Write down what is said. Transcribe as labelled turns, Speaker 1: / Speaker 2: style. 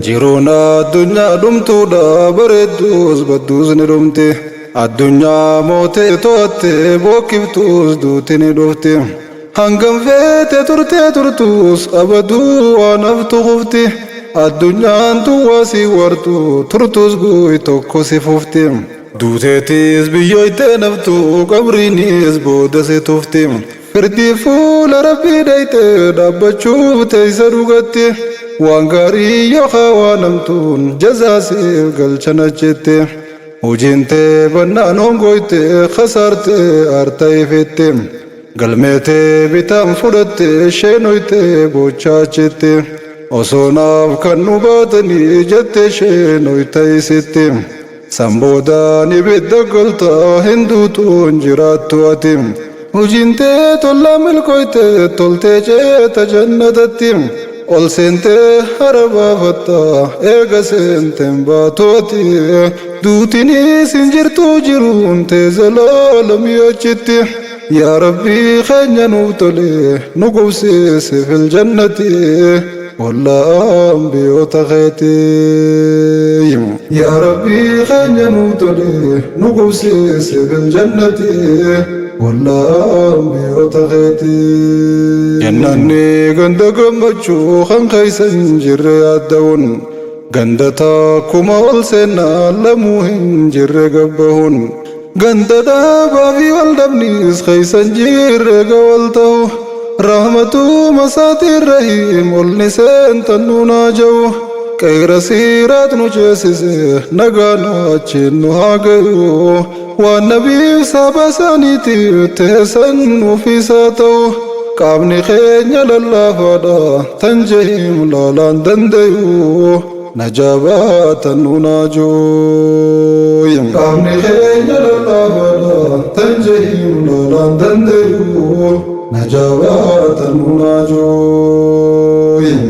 Speaker 1: Jiruun addunyaa dhumtuudha, bareedduus badduus ni dhumti. Addunyaa mootee to'atte bookkiftuus duuti ni dhufti. Hangam feete turtee turtuus abaduu waan haftu kufti. Addunyaan tun si wartu turtus guy tokko si fufti. Duuteetis biyyoytee naftu, qabriinis booda si tufti. Firdii fuula Rabbii dhayxee dhaabbachuuf teessa dhugatti. Waan gaarii yookaan waan hamtuun jazaa siif galchan achitti. Hojiin tee bannaan hongoyte, kasaarte, aarta ifette. Galmeetee bitaan fudhatte, sheenoyte bochaa achitti. Osoo naaf kan nu baatanii jette sheenoyta isitti. San boodaan ibidda galta, hinduutuun jiraattu ati. Hojiin tee tollaa milkoyte, toltee ceeta jannatatti. Ol seentee hara baafatta, eega seenteen baatu ati. Duutinis hin jirtu, jiruun tee zalaalamii achitti. Yaa Rabbii keenya, nuuf tole, nu qubsiisi fil jannati. Wallaan biyyoota keetii. Yaa Rabbii keenya, nuuf tole, nu qubsiisi fil jannati. Wallaan biyyoota keetii. Jannanni ganda gammachuu kan keessa hin jirre yaadda'uun. Ganda takkuma ol seennaa lamuu hin jirre gabbahuun. Ganda dhaabaa fi wal dhabnis keessa hin jirre gawal ta'u. Rahmatu masaatiin rahiim ol ni seentan nuunaa ja'u. Qeera siiraat nu ceesise, nagaan achiin nu haa gayu. Waan nabiif saba isaaniitiif teessan nuufisaa ta'u. Qaamni keenya lallaafaadha, tan jahiim laalaan dandayu. Najabaatan nuunaa jooyim. Qaamni keenya lallaafaadha, tan jahiim laalaan dandayu. Najabaatan nuunaa jooyim.